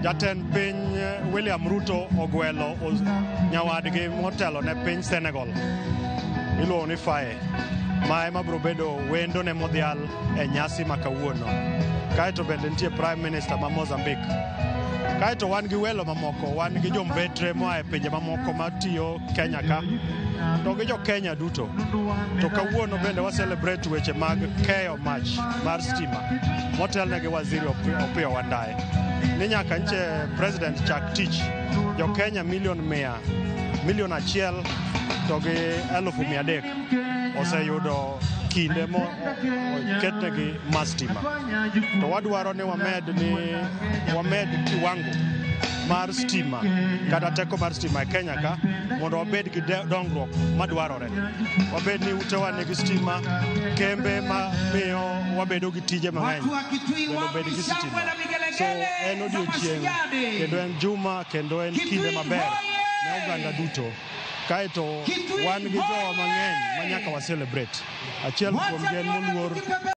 Jatend piny William Ruto ogwelo nyawadgi motelo ne piny Senegal iluongo ni Faye, ma ema biro bedo wendo ne modhial e nyasi ma kawuono. Kaeto bende nitie Prime Minister ma Mozambique. Kaeto wan gi welo mamoko, wan gi jombetre moa e pinje mamoko matiyo Kenya ka, to gi jo Kenya duto. To kawuono bende wa celebrate weche mag keyo mach mar stima motelne gi Waziri Opiyo Wandayi. Ni nyaka nche President chak tich, jo Kenya milion 100, 1,300,000 oseyudo kinde mo oketnegi mar stima. To wadwaro ni wamed kiwango mar stima kata teko mar stima e Kenya ka mondo wabed gi dongruok madwarore. Wabed ni utewa nigi stima, kembe ma miyo wabedo gi tije mang'eny Watu wa Kitui bende obed wapi gi shangwe sitima. na So vigelegele en za odiochieng' Mashujaa. Kendo en juma kendo en kinde Kitui maber ne hoye! oganda duto. Kaeto Kitui wan gi jowa hoye! mang'eny ma nyaka wa celebrate. Achiel kuom Wacha gi en nione moluor mkipepe.